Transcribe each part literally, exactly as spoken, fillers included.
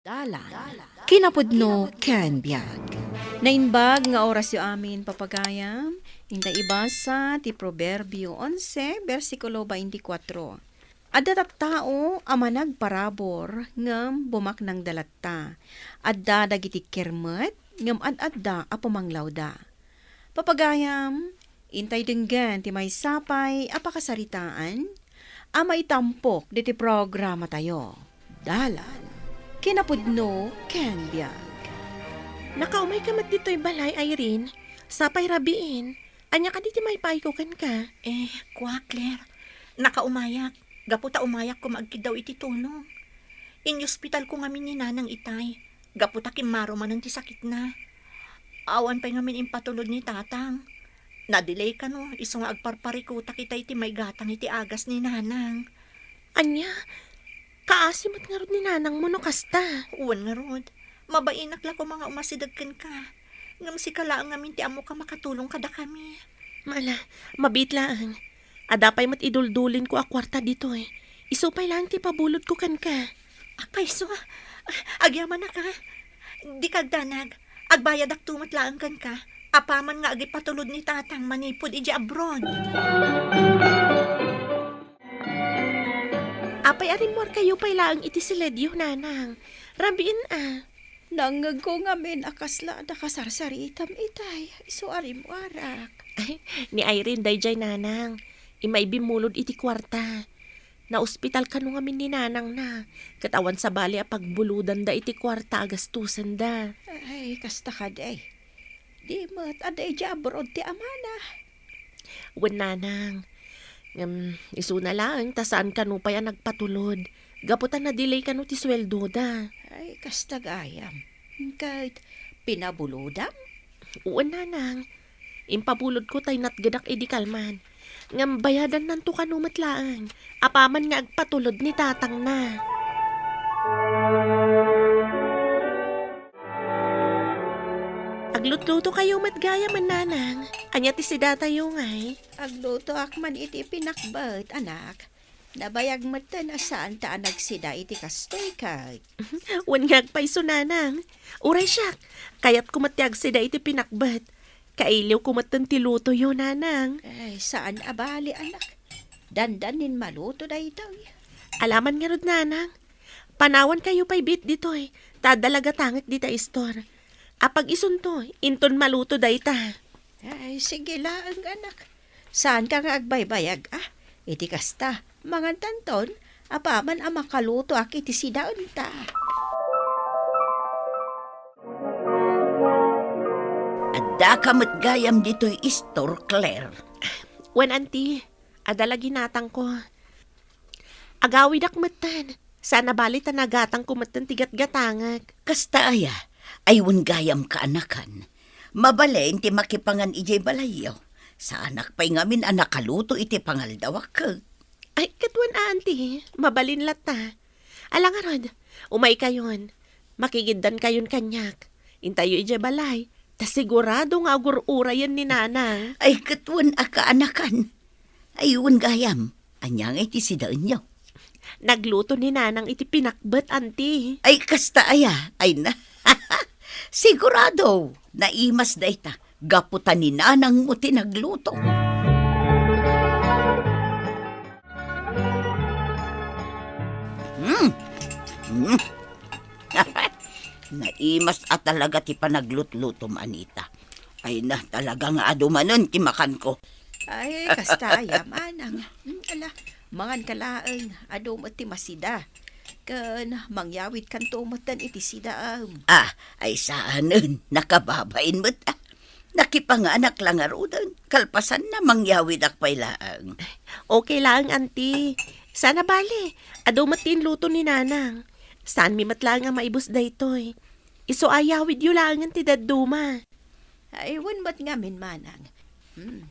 Dalan, kinapudno ken biag. Naimbag nga orasyo amin, papagayam. Inta ibasa ti Proverbio onse, bersikulo twenty-four. Adda tattao a managparabur ngem bumaknangda latta. Adda dagiti kermet ngem ad-adda a pumanglawda. Papagayam, intay denggen ti maysa pay a pakasaritaan a maitampok ditoy programatayo. Dalan, kinapudno ken biag. Nakaumayka met ditoy balay, Irene. Sapay rabiin. Ania kadi ti maipaayko kenka? Eh, kua, Claire. Nakaumayak. Gapu ta umayak koma agkiddaw iti tulong. Inyospitalko ngamin ni Nanang itay. Gapu ta kimmaro manen ti sakitna. Awan pay ngamin impatulod ni Tatang. Nadelay kano, isu nga agparparikutak itay ti maigatang iti agas ni Nanang. Ania? Kaasi met ngarud ni Nanangmo no kasta? Wen ngarud. Mabainak la koma nga umasideg kenka. Ngem sika laeng ngamin ti ammok a makatulong kadakami. Ala, mabiit laeng. Adda pay met iduldulinko a kuarta ditoy. Isu pay laeng ti pabulodko kenka. Apay isu? Agyamanak a. Dika agdanag. Agbayadakto met laeng kenka. Apaman nga agipatulod ni Tatang manipud idiay abroad. Apay a rimmuarkayo pay laeng iti siledyo, Nanang? Rabiin a. Nangngegko ngamin a kasla a nakasarsaritam itay, isu a rimmuarak. Ay, ni Irene daydiay, Nanang. Immay bimmulod iti kuarta. Naospital kano ngamin ni Nanangna, ket awan sabali a pagbulodanda iti kuarta a gastusenda. Ay, kasta kadi. Di met, adda idiay abroad ti amana. Wen, Nanang. Ngem, isuna laeng ta saan kano pay a nagpatulod. Gapu ta nadelay kano ti sueldoda. Ay, kasta gayam. Ket pinabulodam? Wen, Nanang. Impabulodko tay natgedak idi kalman. Ngem bayadannanto kano met laeng. Apaman nga agpatulod ni tatangna. Aglutlutokayo met gayam, Nanang. Ania ti sidatayo ngay? Aglutoak man iti pinakbet, anak. Nabayag metten a saanta a nagsida iti kastoy ket. Wen nga agpayso, Nanang. Uray siak, kayatko met ti agsida iti pinakbet. Kailiwko metten ti lutoyo, Nanang. Ay, saan a bali, anak. Dandanin maluto daytoy. Alaman ngarud, Nanang. Panawankayo pay biit ditoy, ta adda la gatangek dita istor. Apag isunto, inton maluto dayta. Ay, sige laeng, anak. Saanka nga agbaybayag, a? Iti kasta, mangantanton, apaman a makalutoak iti sidaenta. Addaka met gayam ditoy istor, Claire? Wen, Auntie. Adda la ginatangko. Agawidak metten. Saan a bali ta nagatangko metten ti gatgatangek. Kasta aya? Ay, wen gayam, kaanakan. Mabalin ti makipangan idiay balayyo. Saanak pay ngamin a nakaluto iti pangaldawak. Ay, ket wen, Auntie, mabalin latta. Ala ngarud, umaykayon. Makigiddankayon kaniak. Intayo idiay balay. Ta sigurado nga agur-urayen ni Nanang. Ay, ket wen a, kaanakan. Ay, wen gayam. Ania ngay ti sidaenyo? Nagluto ni Nanang iti pinakbet, Auntie. Ay, kasta aya? Ay na. Sigurado, naimas dayta. Gapu ta ni Nanangmo ti nagluto. Hmm. Hmm. Naimas a talaga ti panaglutlutom, Anita. Ay na, talaga nga adu manen ti makanko. Ay, kasta aya, manang. Hmm, ala, manganka laeng, adu met ti masida. Ken mangyawidkanto metten iti sidaem. Ah, ay saanen, nakababain met, ah. Nakipanganak la ngaruden, kalpasanna, mangyawidak pay laeng. Okay laeng, Auntie. Saan a bali, adu met ti inluto ni Nanang. Saanmi met laeng a maibus daytoy. Isu a yawidyo laengen ti dadduma. Ay, wen met ngamin, manang. Hmm.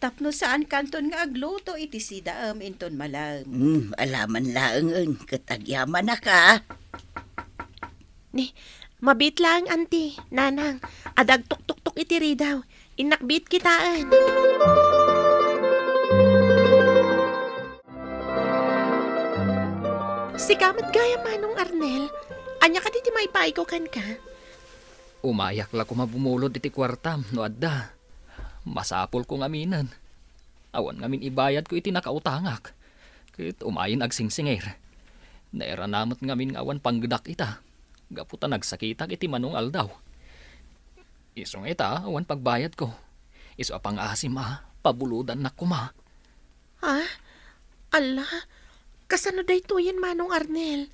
Tapno saankanton nga agluto iti sidaem inton malem. Hmm, alaman laengen, ket agyamanak a. Ni, mabiit laeng, Auntie, Nanang, adda agtuktuktok iti ridaw. Innak biit kitaen. Sika met gayam, Manong Arnel. Ania Ay, paayko kenka. Umayak la koma bumulod iti kuartam no adda. Masapulko ngaminen. Awan ngamin ibayadko iti nakautangak. Ket umayen agsingsingir. Nairana met ngamin nga awan panggedak ita, gapu ta nagsakitak iti mano nga aldaw. Isu nga ita, awan pagbayadko. Isu a pangaasim a, pabulodannak koma. Ha? Ala, kasano daytoyen, Manong Arnel?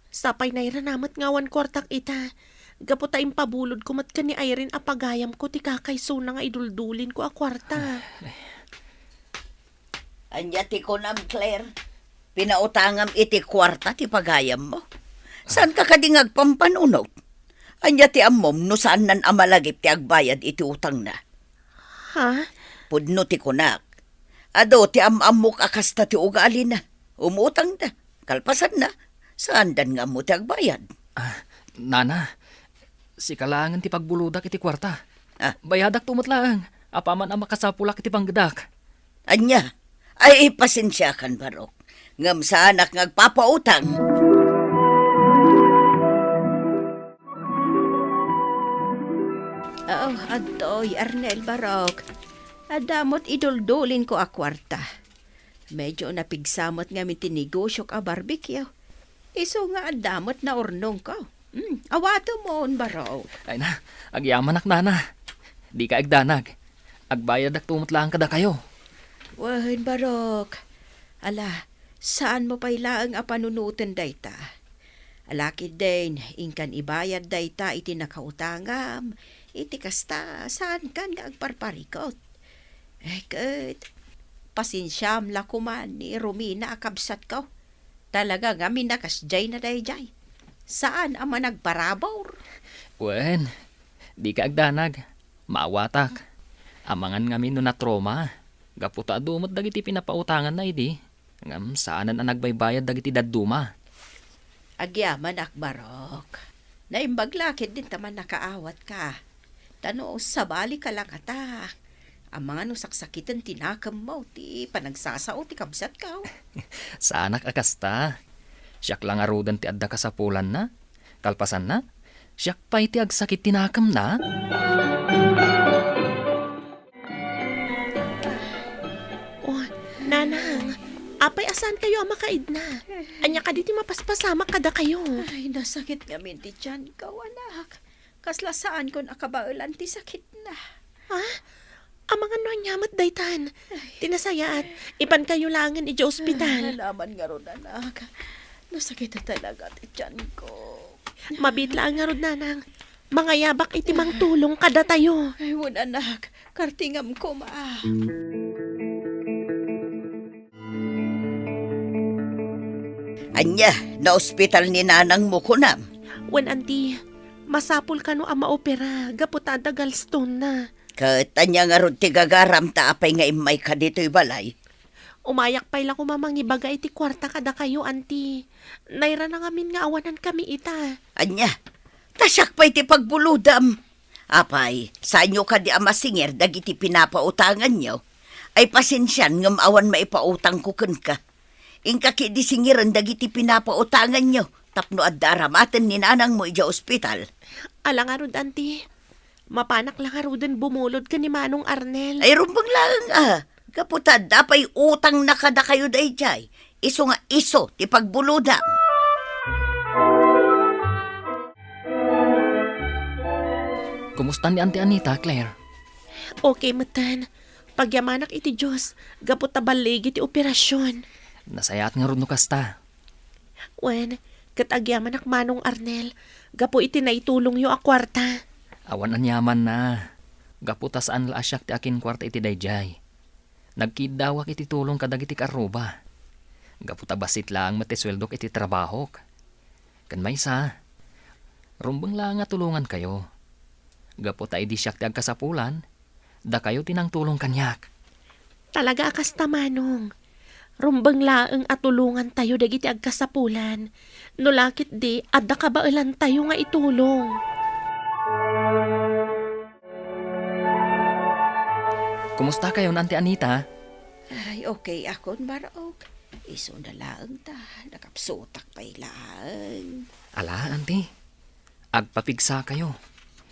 Sapay nairana met nga awan kuartak ita, gapu ta impabulodko met ken ni Irene a pagayamko ti kakaysona nga iduldulinko a kuarta. Ania ti kunam, Claire? Pinautangam iti kuarta ti pagayammo? Saanka kadi nga agpampanunot? Ania ti ammom no saannan a malagip ti agbayad iti utangna? Ha? Pudno ti kunak. Adu ti am-ammok a kasta ti ugalina. Umutangda. Kalpasanna, saandan nga ammo ti agbayad. Ah, nana, sika laengen ti pagbulodak iti kuarta. Ah. Bayadak to met laeng, apaman a makasapulak iti panggedak. Ania? Ay, pasensiakan, Barok. Ngem saanak nga agpapautang. Oo, adtoy, Arnel, Barok. Adda met iduldulinko a kuarta. Medyo napigsa met ngamin ti negosiok a barbecue. Isu nga adda met naurnongko. Hmm, awatemon, Barok. Ay na, agyamanak, nana. Dika agdanag. Agbayadakto met laeng kadakayo. Wen, Barok. Ala, saanmo pay laeng a panunoten dayta. Ala ketdin, inkan ibayad dayta iti nakautangam. Iti kasta, saankan nga agparparikut. Eh, ket, pasensiam la koman ni Romina a kabsatko. Talaga ngamin a kasdiay na daydiay. Saan a managparabur. Wen, dika agdanag. Maawatak. Amangan ngamin no natroma. Gapu ta adu met dagiti pinapautanganna idi. Ngem saanen a nagbaybayad dagiti dadduma. Agyamanak, Barok. Naimbag la ketdin ta mannakaawatka. Ta no sabalika la ngata, amangan no saksakiten ti nakemmo ti panagsasao ti kabsatko. Saanak a kasta. Siak la ngaruden ti adda kasapulanna. Kalpasanna, siak pay ti agsakit ti nakemna. Oh, nanang, apay a saantayo a makaidna? Ania kadi ti mapaspasamak kadakayo? Ay, nasakit ngamin ti tianko, anak. Kasla saankon a kabaelan ti sakitna. Ha? Amangan no ania met daytan. Ay. Ti nasayaat, ipankayo laengen idiay ospital. Ah, alaman ngarud, anak. Nasakit talaga ti tianko. Mabiit laeng ngarud, nanang. Mangayabak iti mangtulong kadatayo. Ay, wen, anak. Kartingam koma. Ania, naospital ni nanangmo, kunam? Wen, anti. Masapul kano a maopera gapu ta adda gallstone-na. Ket ania ngarud ti gagaram ta apay nga immayka ditoy balay? Umayak pay la koma mangibaga iti kuarta kadakayo, anti. Nairana ngamin nga awanankami ita. Ania? Ta siak pay ti pagbulodam. Apay, saanyo kadi a masingir dagiti pinapautanganyo? Ay, pasensian ngem awan maipautangko kenka. Inka ketdi singiren dagiti pinapautanganyo tapno adda aramaten ni nanangmo idiay ospital. Ala ngarud, anti. Mapanak la ngaruden bumulod ken ni Manong Arnel. Ay, rumbeng laeng a. Gapu ta adda pay utangna kadakayo daydiay. Isu nga isu ti pagbulodam. Kumusta ni Auntie Anita, Claire? Okay metten. Pagyamanak iti Dios, gapu ta balligi ti operasion. Nasayaat ngarud no kasta. Wen, ket agyamanak, Manong Arnel, gapu iti naitulongyo a kuarta. Awan aniamanna. Gapu ta saan la a siak ti akinkuarta iti daydiay. Nagkiddawak iti tulong kadagiti kaarruba. Gapu ta bassit laeng met ti sueldok iti trabahok. Ken maysa, rumbeng laeng a tulongankayo. Gapu ta idi siak ti agkasapulan, dakayo ti nangtulong kaniak. Talaga a kasta, Manong. Rumbeng laeng a tulongantayo dagiti agkasapulan. No la ketdi, adda kabaelantayo nga itulong. Kumusta kayon, Auntie Anita? Ay, okay akon, Barok. Isuna laeng ta, nakapsutak pay laeng. Ala, Auntie. Agpapigsakayo.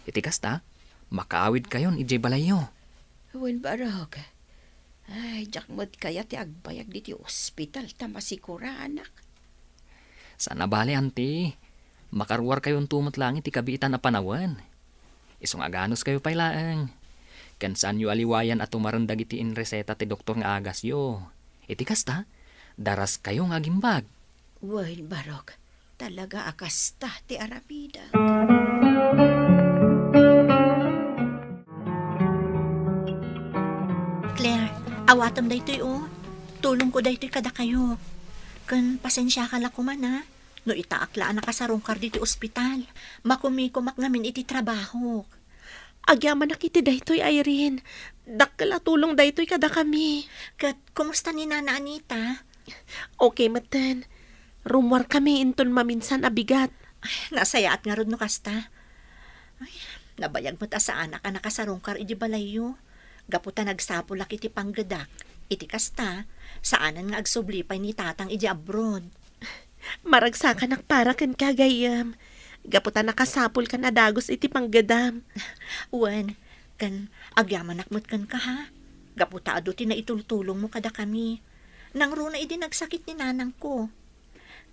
Iti kasta, makaawidkayon idiay balayyo. Wen, Barok. Ay, diak met kayat ti agbayag ditoy ospital ta masikuranak. Saan a bale, Auntie. Makaruarkayonto met laeng iti kabiitan a panawen. Isu nga aganuskayo pay laeng. Ken saanyo a liwayan a tumaren dagiti inreseta ti doktor nga agasyo. Iti kasta, daraskayo nga agimbag. Wen, Barok, talaga a kasta ti aramidek. Claire, awatem daytoy, o. Tulongko daytoy kadakayo. Ken pasensiaka la koman, a. No itaak la a nakasarungkar ditoy ospital, makumikumak ngamin iti trabahok. Agyamanak iti daytoy, Irene. Dakkel a tulong daytoy kadakami. Ket kumusta ni Nana Anita? Okay metten. Rummuarkami inton maminsan a bigat. Ay, nasayaat ngarud no kasta. Ay, nabayag met a saanak a nakasarungkar idi balayyo. Gapu ta nagsapulak iti panggedak. Iti kasta, saanen nga agsubli pay ni Tatang idi abroad. Maragsakanak para kenka, gayyem, gapu ta nakasapulkan a dagus iti panggedam. Wen, ken agyamanak met kenka, ha? Gapu ta adu ti naitultulongmo kadakami. Nangruna idi nagsakit ni nanangko.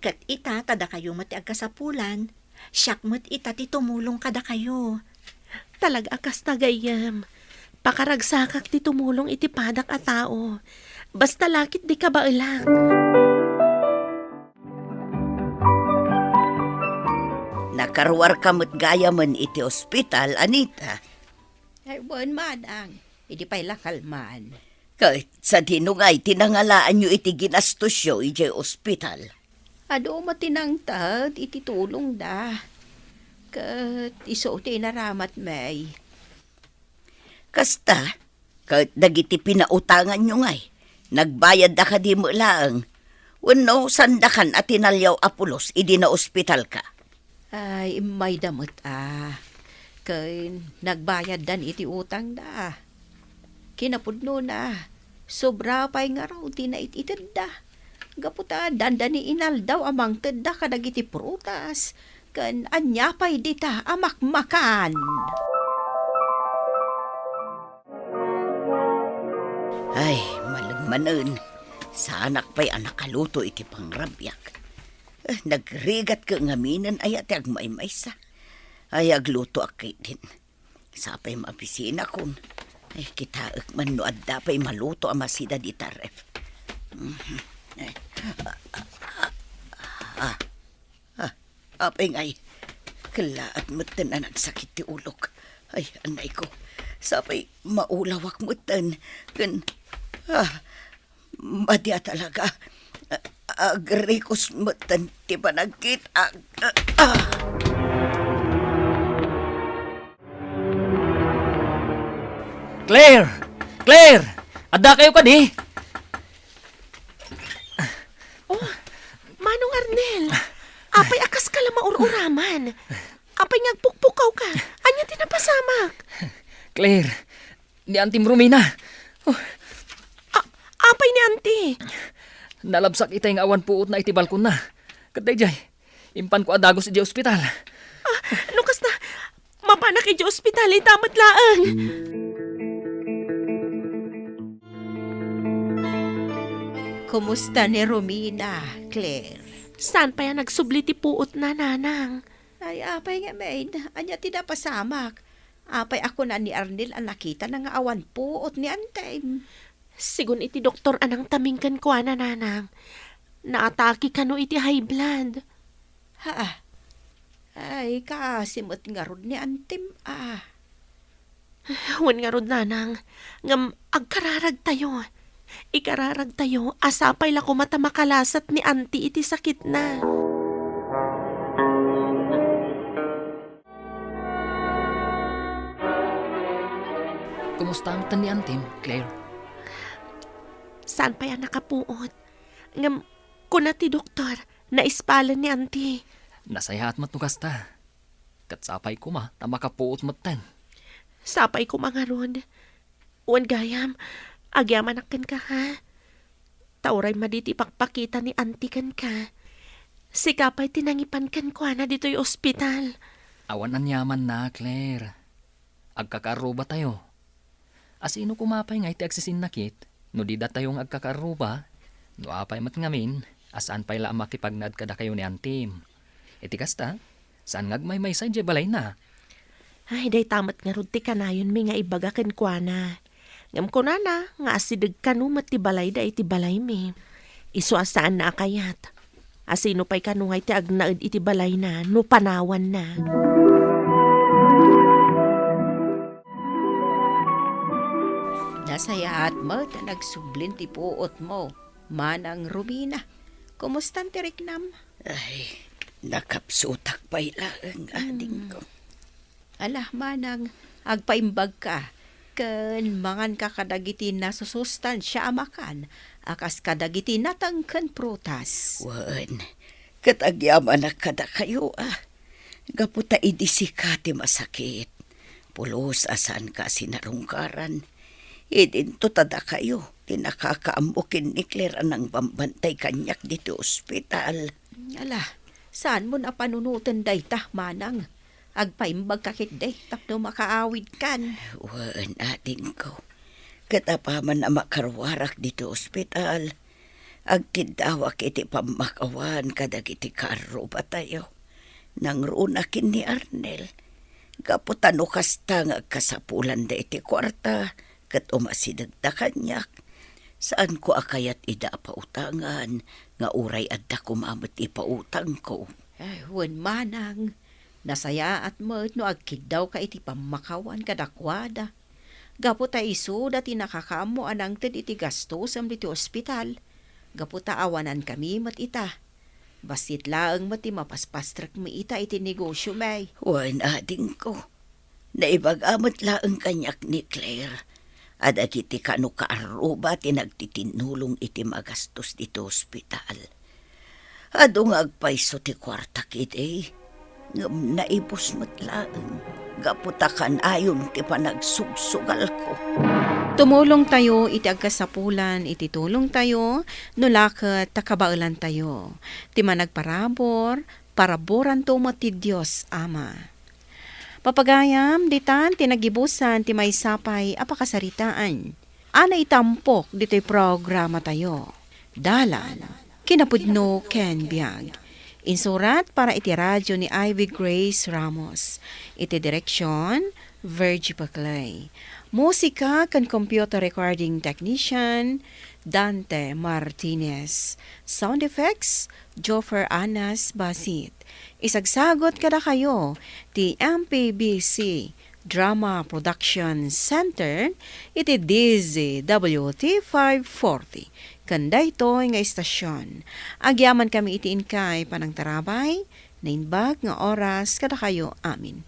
Ket ita, ta dakayo met ti agkasapulan, siak met ita ti tumulong kadakayo. Talaga a kasta, gayyem. Pakaragsakak ti tumulong iti padak a tao. Basta la ket di kabaelak. Nakaruarka met gayamen iti ospital, Anita. Ay, wen, manang. Idi pay la kalman. Ket sadino ngay ti nangalaanyo iti ginastosyo idiay ospital? Adu met ti nangted iti tulongda. Ket isu ti inaramatmi. Kasta, ket dagiti pinautanganyo ngay, nagbayadda kadi met laeng? Wenno, saandakan a tinaliaw a pulos idi naospitalka? Ay, immayda met a. Ken nagbayaddan iti utangda. Kinapudnona, sobra pay ngarud ti nait-itedda. Gapu ta dandani inaldaw a mangtedda kadagiti prutas, ken ania pay dita a makmakan. Ay, malem manen. Saanak pay a nakaluto iti pangrabiak. Eh, nagrigat ket ngaminen aya ti agmaymaysa. Ay, aglutoak ketdin. Sapay mabisinakon. Ay, kitaek man no adda pay maluto a masida dita ref. Mhm. Ay. Ah, ah, ah. Ah, apay ngay, kellaat metten a nagsakit ti ulok. Ay, anayko, sapay maulawak metten. Ken, ah, madi a talaga. Ah, agrikos metten ti panagkit-, ah, ah. Claire! Claire! Adda kayo kadi? Oh, Manong Arnel, apay a kaska la maur-uraman? Apay nga agpukpukaw ka? Ania ti napasamak? Claire, ni Auntie Romina. Oh. A-, apay ni Auntie? Nalabsak itay nga awan puotna iti balkonna. Ket daydiay, impanko a dagus idiay ospital. Ah, no kasta, mapanak idiay ospital ita met laeng. Kumusta ni Romina, Claire? Saan pay a nagsubli ti puotna, nanang? Ay, apay ngamin, ania ti napasamak? Apay a kuna ni Arnel a nakitana nga awan puot ni Antem? Sigun iti doktor a nangtaming kenkuana, nanang, naatake kano iti high blood. Haa. Ay, kaasi met ngarud ni Antem, ah. Wen ngarud, nanang, ngem agkararagtayo. Ikararagtayo a sapay la koma ta makalasat ni Auntie iti sakitna. Kumusta metten ni Antem, Claire? Saan pay a nakapuot. Ngem, kuna ti doktor, naispalen ni Auntie. Nasayaat met no kasta. Ket sapay koma ta makapuot metten. Sapay koma ngarud. Wen gayam, agyamanak kenka, ha? Ta uray madi ti ipakpakita ni Auntie kenka. Sika pay ti nangipan kenkuana ditoy ospital. Awan aniamanna, Claire. Agkakaarrubatayo. Asino koma pay ngay ti agsisinnakit no didatayo nga agkakaarruba? No apay met ngamin a saan pay la a makipagnaed kadakayo ni Antim? Iti kasta, saan nga agmaymaysa idiay balayna? Ay, dayta met ngarud ti kanayonmi nga ibaga kenkuana. Ngem kunana nga asideg kano met ti balayda iti balaymi. Isu a saanna a kayat. Asino pay kano ngay ti agnaed iti balayna no panawanna? Nasayaat met a nagsublin ti puotmo, Manang Rubina. Kumustan ti riknam? Ay, nakapsutak pay laeng, Mm. adingko. Ala, Manang, agpaimbagka, ken manganka kadagiti nasusustansia a makan, a kas kadagiti nateng ken prutas. Wen, ket agyamanak kadakayo, a. Gapu ta idi sika ti masakit, pulos a saanka a sinarungkaran. Idinto ta dakayo ti nakakaammo ken ni Claire a nangbambantay kaniak ditoy ospital. Ala, saanmon a panunoten dayta, Manang. Agpaimbagka ketdi tapno makaawidkan. Wen, adingko. Ket apaman a makaruarak ditoy ospital, agkiddawak iti pammakawan kadagiti kaarrubatayo. Nangruna ken ni Arnel. Gapu ta no kasta nga agkasapulanda iti kuarta, ket umasidegda kaniak, saanko a kayat ida a pautangan nga uray adda koma met ipautangko. Ay, wen, Manang, nasayaat met no agkiddawka iti pammakawan kadakuada. Gapu ta isuda ti nakakaammo a nangted iti gastosem ditoy ospital. Gapu ta awanankami met ita. Bassit laeng met ti mapaspastrekmi ita iti negosiom. Wen, adingko. Naibaga met laeng kaniak ni Claire a dagiti kano kaarruba ti nagtitinnulong iti magastos ditoy ospital. Adu nga agpayso ti kuarta ketdi, ngem naibus met laeng gapu ta kanayon ti panagsugsugalko. Tumulongtayo iti agkasapulan iti tulongtayo, no la ket ta kabaelantayo. Ti managparabur, paraburanto met ti Dios Ama. Papagayam, ditan ti nagibusan ti maysa pay a pakasaritaan a naitampok ditoy programatayo. Dalan, kinapudno ken biag. Insurat para iti radio ni Ivy Grace Ramos. Iti direksion, Virgie Paclay. Musika ken computer recording technician, Dante Martinez. Sound effects, Joffer Anas Basit. Isagsagut kadakayo ti M P B C Drama Production Center iti D Z W T five forty. Ken daytoy nga istasyon, agyamankami iti inkay panangtarabay, naimbag nga oras kadakayo amin.